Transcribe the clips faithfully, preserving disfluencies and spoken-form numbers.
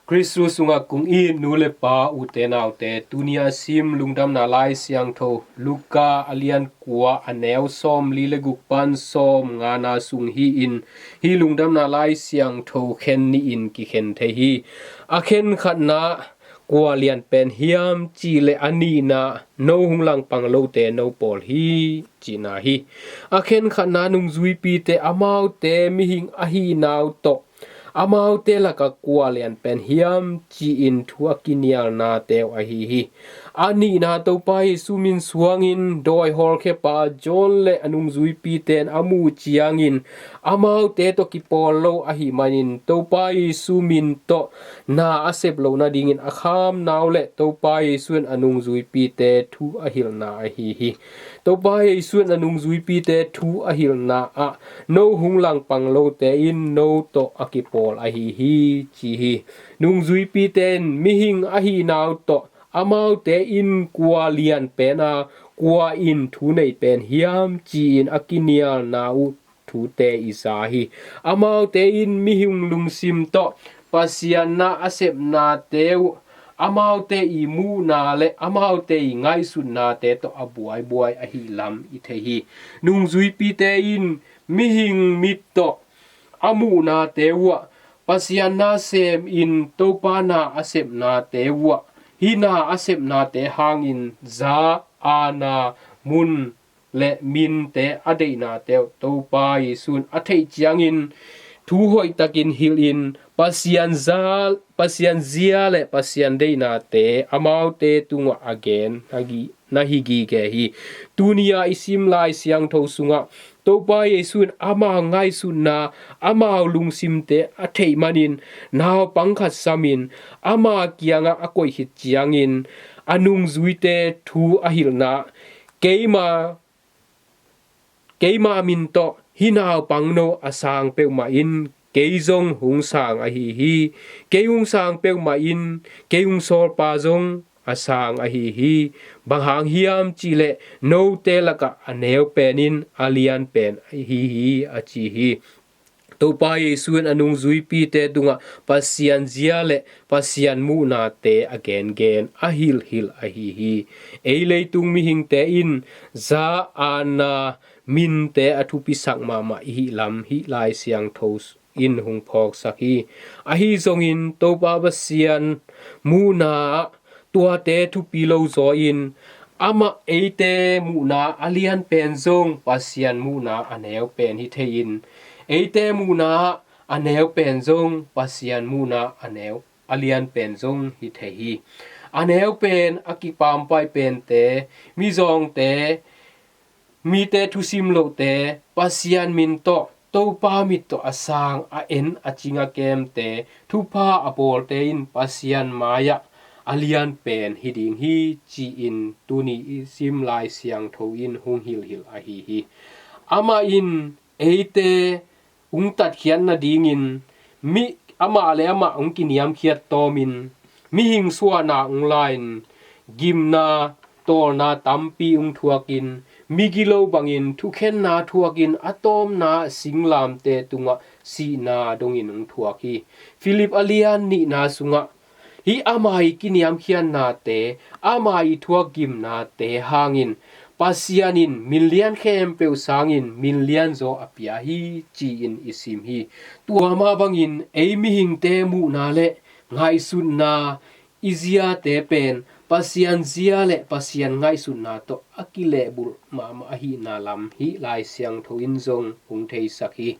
Khristu sungah kong it nu le pa, ute naute, tuni a sim Lungdamna Lai Siangtho, Luka a lian kua, a neu sawmli le guk pan sawmngana sung hi-in, hih Lungdamna Lai Siangtho khen nih-in kikhen thei hi. A khenkhatna kua lian pen hiam cih leh a nihna no hong langpang lote no pawl hi cihna hi. A khenkhatna nungzuipite amaute mihing ahihna uh tawh amaute lakah kua lian pen hiam ci-in thu a kinialnate uh ahi hi. A nihna Topa Jesu min suangin dawi hawlkhiapa John le a nungzuipite'n a muh ciangin amaute tawh kipawl lo ahih manin Topa Jesu min tawh na a sep loh nadingin a khamna uh le Topa Jesu in a nungzuipite thu a hilhna ahi hi. Topa Jesu in a nungzuipite thu a hilhna ah no hong langpang lote in no tawh a kipawl ahi hi ci hi. Nungzuipite in mihing ahihna uh tawh amaute in kua lian pen a kua in thu nei pen hiam ci-in a kinialna uh thute i za hi. Amaute in mihing lungsim tawh Pasian na a sepnate uh amaute i muhna le amaute i ngaihsutnate tawh a buaibuai ahi lam i thei hi. Nungzuipite in mihing mit tawh a muhnate uh ah Pasian na semin Topa na a sepnate uh ah hih na a sepnate hangin za, aana, mun le minte a deihnate uh Topa Jesu in a theih ciangin thu hoihtakin hilhin Pasian za, Pasian zia le Pasian deihnate amaute tungah a gen na hi gige hi. Tuni-a i sim Lai Siangtho sungah Topa Jesu in amau ngaihsutna, amau lungsimte a theih manin naupang khat samin ama kiangah a koih khit ciangin a nungzuite thu a hilhna, keima keima min tawh hih naupangno a sang peuhmah in kei zong hong sang ahi hi. Kei hong sang peuhmah in kei hong sawlpa zong a sang ahi hi. Bang hang hiam cihleh note lakah a neu pen in a lian pen ahi hi a ci hi. Topa Jesu in a nungzuipite tungah Pasian zia le Pasian muhnate a gengen a hilhhilh ahi hi. Ei leitung mihingte in za, aana, minte a thupisak mahmah i hih lam hih Lai Siangtho in hong phawksak hi. Ahi zongin Topa Pasian muhna ah tuate thupi lo zaw in amah eite muhna a lian pen zong Pasian muhna a neu pen hi thei in eite muhna a neu pen zong Pasian muhna a neu a lian pen zong hi thei hi. A neu pen a kipampai pente, mizawngte, mite thusim lohte, Pasian min tawh Topa mit tawh a sang a en a cing a kemte, thupha a bawlte in Pasian mai-ah a lian pen hi ding hi ci-in tuni i sim Lai Siangtho in hong hilhhilh ahi hi. Amah in eite hong tatkhiat nadingin mi amah le amah hong kiniamkhiat tawmin mihing suahna hong la-in gimna tawlna tampi hong thuakin migilo bangin thukhenna thuakin a tawpna singlamte tungah sihna dongin hong thuak hi. Philip a lian nihna sungah hih ama i kiniamkhiatnate, ama i thuakgimnate hangin Pasian in min lian khempeuh sangin min lianzaw a pia hi ci-in i sim hi. Tua mah bangin ei mihingte muhna le ngaihsutna i ziate pen Pasian zia le Pasian ngaihsutna tawh a kilehbulh mahmah ahihna lam hih Lai Siangtho in zong hong theisak hi.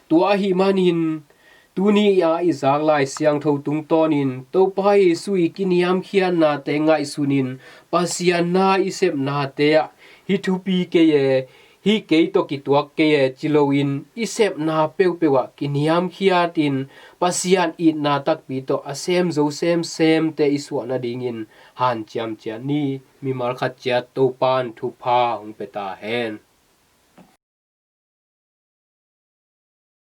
Tua ahih manin tuni-a i zak Lai Siangtho tungtawnin Topa Jesu i kiniamkhiatnate ngaihsunin Pasian na i sepnate ah hih thupi kei e, hih kei tawh kituak kei e ci loin i sepna peuhpeuh ah kiniamkhiatin Pasian itna takpi tawh a sem zo semsemte i suah nadingin hanciam ciat ni. Mimal khat ciat Topa'n thupha hong pia ta hen.